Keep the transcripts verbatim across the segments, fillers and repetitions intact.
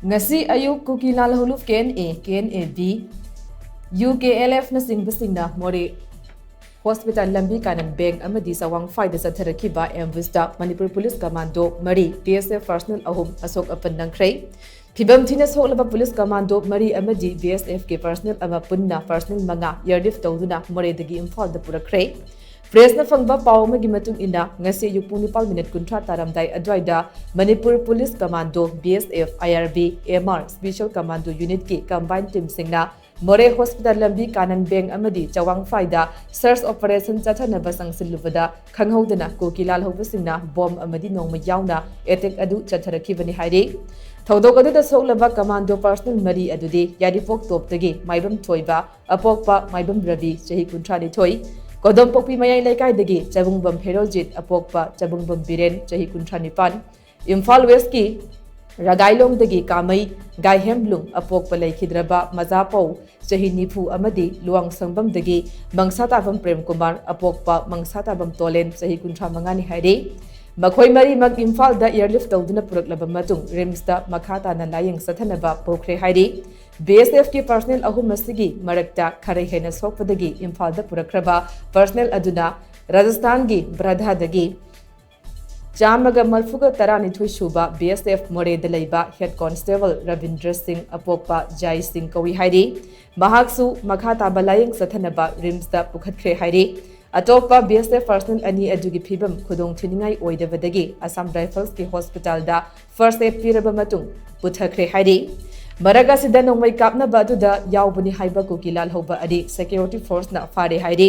ꯉꯁꯤ ꯑꯌꯨꯛ ꯀꯨꯀꯤ ꯂꯥꯜꯍꯧꯂꯨꯞ K N A, K N A B, U K L ꯑꯦꯐꯅꯆꯤꯡꯕꯁꯤꯡꯅ ꯃꯣꯔꯦ ꯍꯣꯁꯄꯤꯇꯥꯜ ꯂꯝꯕꯤ ꯀꯥꯅꯟ ꯕꯦꯡ ꯑꯃꯗꯤ ꯆꯋꯥꯡ ꯐꯥꯏꯗ ꯆꯠꯊꯔꯛꯈꯤꯕ ꯑꯦꯝꯕꯨꯁꯇ ꯃꯅꯤꯄꯨꯔ ꯄꯨꯂꯤꯁ ꯀꯃꯥꯟꯗꯣ ꯃꯔꯤ, ꯕꯤ ꯑꯦꯁ ꯑꯦꯐ ꯄꯔꯁꯅꯦꯜ ꯑꯍꯨꯝ ꯑꯁꯣꯛ ꯑꯄꯟ ꯅꯪꯈ꯭ꯔꯦ꯫ ꯐꯤꯕꯝ ꯊꯤꯅ ꯁꯣꯛꯂꯕ ꯄꯨꯂꯤꯁ ꯀꯃꯥꯟꯗꯣ ꯃꯔꯤ ꯑꯃꯗꯤ ꯕꯤ ꯑꯦꯁ ꯑꯦꯐꯀꯤ ꯄꯔꯁꯅꯦꯜ ꯑꯃ ꯄꯨꯟꯅ ꯄꯔꯁꯅꯦꯜ ꯃꯉꯥ ꯑꯦꯌꯔꯂꯤꯐ ꯇꯧꯗꯨꯅ ꯃꯣꯔꯦꯗꯒꯤ ꯏꯝꯐꯥꯜꯗ ꯄꯨꯔꯛꯈ꯭ꯔꯦ꯫ ꯄ꯭ꯔꯦꯁꯅ ꯐꯪꯕ ꯄꯥꯎ ꯑꯃꯒꯤ ꯃꯇꯨꯡ ꯏꯟꯅ, ꯉꯁꯤ ꯑꯌꯨꯛ ꯄꯨꯡ ꯅꯤꯄꯥꯟ ꯃꯤꯅꯤꯠ ꯀꯨꯟꯊ꯭ꯔꯥ ꯇꯥꯔꯝꯗꯥꯏ ꯑꯗꯨꯋꯥꯏꯗ Manipur police commando, B S F, I R B, M R, special commando ꯌꯨꯅꯤꯠꯀꯤ ꯀꯝꯕꯥꯏꯟ ꯇꯤꯝꯁꯤꯡꯅ ꯃꯣꯔꯦ ꯍꯣꯁꯄꯤꯇꯥꯜ ꯂꯝꯕꯤ ꯀꯥꯅꯟ ꯕꯦꯡ ꯑꯃꯗꯤ ꯆꯋꯥꯡ ꯐꯥꯏꯗ ꯁꯔꯆ ꯑꯣꯄꯔꯦꯁꯟ ꯆꯠꯊꯅꯕ ꯆꯪꯁꯤꯜꯂꯨꯕꯗ ꯈꯪꯍꯧꯗꯅ ꯀꯨꯀꯤ ꯂꯥꯜꯍꯧꯕꯁꯤꯡꯅ ꯕꯣꯝ ꯑꯃꯗꯤ ꯅꯣꯡꯃꯩ ꯌꯥꯎꯅ ꯑꯦꯇꯦꯛ ꯑꯗꯨ ꯆꯠꯊꯔꯛꯈꯤꯕꯅꯤ ꯍꯥꯏꯔꯤ꯫ ꯊꯧꯗꯣꯛ ꯑꯗꯨꯗ ꯁꯣꯛꯂꯕ ꯀꯃꯥꯟꯗꯣ ꯄꯔꯁꯅꯦꯜ ꯃꯔꯤ ꯑꯗꯨꯗꯤ ꯌꯥꯏꯔꯤꯄꯣꯛ ꯇꯣꯞꯇꯒꯤ ꯃꯥꯏꯕꯝ ꯊꯣꯏꯕ, ꯑꯄꯣꯛꯄ ꯃꯥꯏꯕꯝ ꯔꯕꯤ, ꯆꯍꯤ ꯀꯨꯟꯊ꯭ꯔꯥ ꯅꯤꯊꯣꯏ, ꯀꯣꯗꯣꯝꯄꯣꯛꯄꯤ ꯃꯌꯥꯏ ꯂꯩꯀꯥꯏꯗꯒꯤ ꯆꯕꯨꯡꯕꯝ ꯍꯦꯔꯣꯖꯤꯠ, ꯑꯄꯣꯛꯄ ꯆꯕꯨꯡꯕꯝ ꯕꯤꯔꯦꯟ, ꯆꯍꯤ ꯀꯨꯟꯊ꯭ꯔꯥ ꯅꯤꯄꯥꯟ, ꯏꯝꯐꯥꯜ ꯋꯦꯁꯀꯤ ꯔꯒꯥꯏꯂꯣꯡꯗꯒꯤ ꯀꯥꯃꯩ ꯒꯥꯏꯍꯦꯝꯂꯨꯡ, ꯑꯄꯣꯛꯄ ꯂꯩꯈꯤꯗ꯭ꯔꯕ ꯃꯖꯥꯄꯧ, ꯆꯍꯤ ꯅꯤꯐꯨ ꯑꯃꯗꯤ ꯂꯨꯋꯥꯡꯁꯪꯕꯝꯗꯒꯤ ꯃꯪꯁꯥꯇꯥꯕꯝ ꯄ꯭ꯔꯦꯝ ꯀꯨꯃꯥꯔ, ꯑꯄꯣꯛꯄ ꯃꯪꯁꯥꯇꯥꯕꯝ ꯇꯣꯂꯦꯟ, ꯆꯍꯤ ꯀꯨꯟꯊ꯭ꯔꯥ ꯃꯉꯥꯅꯤ ꯍꯥꯏꯔꯤ꯫ ꯃꯈꯣꯏ ꯃꯔꯤꯃꯛ ꯏꯝꯐꯥꯜꯗ ꯑꯦꯌꯔꯂꯤꯐ ꯇꯧꯗꯨꯅ ꯄꯨꯔꯛꯂꯕ ꯃꯇꯨꯡ ꯔꯤꯝꯁꯇ ꯃꯈꯥ ꯇꯥꯅ ꯂꯥꯌꯦꯡ ꯆꯠꯊꯅꯕ ꯄꯨꯈ꯭ꯔꯦ ꯍꯥꯏꯔꯤ꯫ ꯕꯤ ꯑꯦꯁ ꯑꯦꯐꯀꯤ ꯄꯔꯁꯅꯦꯜ ꯑꯍꯨꯝ ꯑꯁꯤꯒꯤ ꯃꯔꯛꯇ ꯈꯔ ꯍꯦꯟꯅ ꯁꯣꯛꯄꯗꯒꯤ ꯏꯝꯐꯥꯜꯗ ꯄꯨꯔꯛꯈ꯭ꯔꯕ ꯄꯔꯁꯅꯦꯜ ꯑꯗꯨꯅ ꯔꯥꯖꯁꯊꯥꯟꯒꯤ ꯕ꯭ꯔꯙꯥꯗꯒꯤ ꯆꯥꯝꯃꯒ ꯃꯔꯐꯨꯒ ꯇꯔꯥꯅꯤꯊꯣꯏ ꯁꯨꯕ ꯕꯤ ꯑꯦꯁ ꯑꯦꯐ ꯃꯣꯔꯦꯗ ꯂꯩꯕ ꯍꯦꯗ ꯀꯣꯟꯁꯇꯦꯕꯜ ꯔꯕꯤꯟꯗ꯭ꯔ ꯁꯤꯡ, ꯑꯄꯣꯛꯄ ꯖꯥꯏ ꯁꯤꯡ ꯀꯧꯏ ꯍꯥꯏꯔꯤ꯫ ꯃꯍꯥꯛꯁꯨ ꯃꯈꯥ ꯇꯥꯕ ꯂꯥꯌꯦꯡ ꯆꯠꯊꯅꯕ ꯔꯤꯝꯁꯇ ꯄꯨꯈꯠꯈ꯭ꯔꯦ ꯍꯥꯏꯔꯤ꯫ ꯑꯇꯣꯞꯄ ꯕꯤ ꯑꯦꯁ ꯑꯦꯐ ꯄꯔꯁꯅꯦꯜ ꯑꯅꯤ ꯑꯗꯨꯒꯤ ꯐꯤꯕꯝ ꯈꯨꯗꯣꯡ ꯊꯤꯅꯤꯡꯉꯥꯏ ꯑꯣꯏꯗꯕꯗꯒꯤ ꯑꯁꯥꯝ ꯔꯥꯏꯐꯜꯁꯀꯤ ꯍꯣꯁꯄꯤꯇꯥꯜꯗ ꯐꯥꯔꯁ ꯑꯦꯗ ꯄꯤꯔꯕ ꯃꯇꯨꯡ ꯄꯨꯊꯈ꯭ꯔꯦ ꯍꯥꯏꯔꯤ꯫ ꯃꯔꯛ ꯑꯁꯤꯗ ꯅꯣꯡꯃꯩ ꯀꯥꯞꯅꯕ ꯑꯗꯨꯗ ꯌꯥꯎꯕꯅꯤ ꯍꯥꯏꯕ ꯀꯨꯀꯤ ꯂꯥꯜꯍꯧꯕ ꯑꯅꯤ ꯁꯦꯀ꯭ꯌꯨꯔꯤꯇꯤ ꯐꯣꯔꯁꯅ ꯐꯥꯔꯦ ꯍꯥꯏꯔꯤ꯫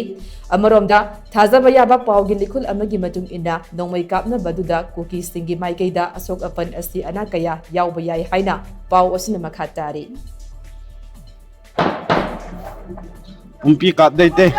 ꯑꯃꯔꯣꯝꯗ, ꯊꯥꯖꯕ ꯌꯥꯕ ꯄꯥꯎꯒꯤ ꯂꯤꯈꯨꯜ ꯑꯃꯒꯤ ꯃꯇꯨꯡ ꯏꯟꯅ, ꯅꯣꯡꯃꯩ ꯀꯥꯞꯅꯕ ꯑꯗꯨꯗ ꯀꯨꯀꯤꯁꯤꯡꯒꯤ ꯃꯥꯏꯀꯩꯗ ꯑꯁꯣꯛ ꯑꯄꯟ ꯑꯁꯤ ꯑꯅꯥ ꯀꯌꯥ ꯌꯥꯎꯕ ꯌꯥꯏ ꯍꯥꯏꯅ ꯄꯥꯎ ꯑꯁꯤꯅ ꯃꯈꯥ ꯇꯥꯔꯤ꯫ ꯎꯝꯄꯤ ꯀꯥꯞꯗꯩꯇꯦ꯫